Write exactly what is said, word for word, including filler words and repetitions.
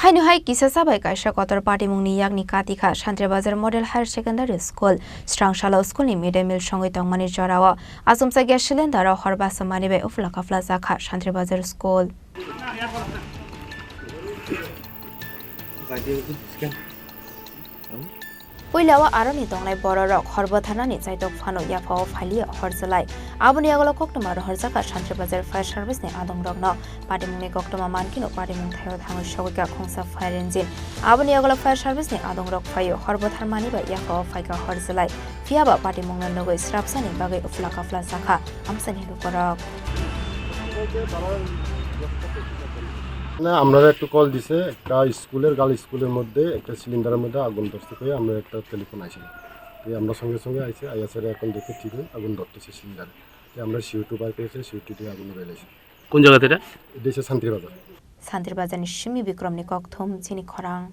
Haino hai kisa sa bai kaisa kotor patimungni yakni katikha Santri Bazar Model Higher Secondary School. Srang salo school ni mid day meal songwi tongmani jorao achomsa gas cylinder o hor basa mani bai uphla kaphla jakha Santri Bazar School. Puila o aroni tongnai bororok hor bwtharnani chaitok phano yaphao phailiya hor jwlai. Aboni yagulo koktwma rohorjakha Santri Bazar Fire Service ni adongrokno. Patimungni koktwma mankino patimung thaio thangwi sogwikha khungsa fire engine. Aboni yagulo Fire Service ni adongrok phaio hor bwtharmani bai yaphao phaikha hor jwlai. Phiyaba patimungno nugwi srapsani bagwi uphla kaphla jakha amchaini lukurok. না, আমরা একটু কল দিছে, একটা স্কুলের, গার্লস স্কুলের মধ্যে একটা সিলিন্ডারের মধ্যে আগুন ধরছে কয়ে আমরা একটা টেলিফোন আইছিল। তো আমরা সঙ্গে সঙ্গে আইছি, আইয়া স্যার এখন দেখে ঠিক হয়ে আগুন ধরতেছে সিলিন্ডারে। তো আমরা সিও টু বার করেছি, সিও টু দিয়ে আগুন নিভাইলাইছি। কোন জায়গাতে এটা? এটা হচ্ছে শান্তির বাজার। Santri Bazar ni simi Bikrom ni kokthum chini khorang.